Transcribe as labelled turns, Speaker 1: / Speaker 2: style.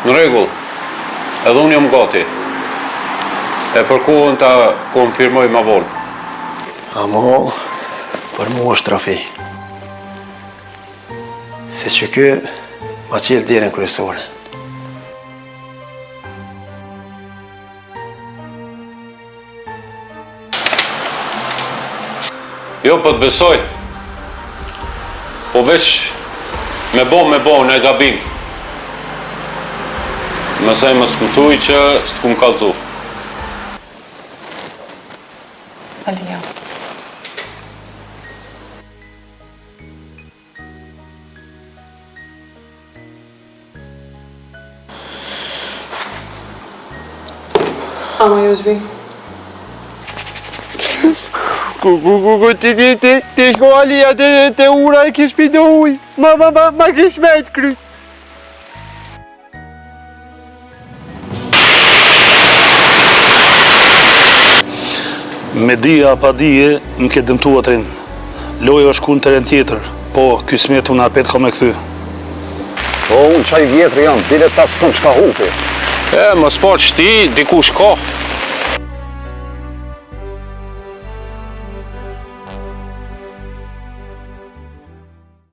Speaker 1: Në rregull. Edhe unë jam gati. E për kohën ta konfirmoj ma vonë.
Speaker 2: Amo, për mu është trofe. Se që ky ma çel derën kryesore.
Speaker 1: Jo, po të besoj. Po veç me bo, me bo, në gabim. Mësaj mos më thuj që s'të kum kallzu.
Speaker 3: Alia. Ama jo zvi.
Speaker 4: Ku, ku, ku, ku, ti, ti, ti, ti, shko Alia, te, te ura e kish pi do uj. Ma, ma, ma, ma kish met kryt.
Speaker 5: Me dije a pa dije, më ke dëmtu trim. Loja është shku në teren tjetër, po, kysmet unë apet ka me kthy.
Speaker 6: Po, unë qaj vjetri jam, bile ta s'kom çka hupi.
Speaker 1: E, mos paç ti, dikush ka.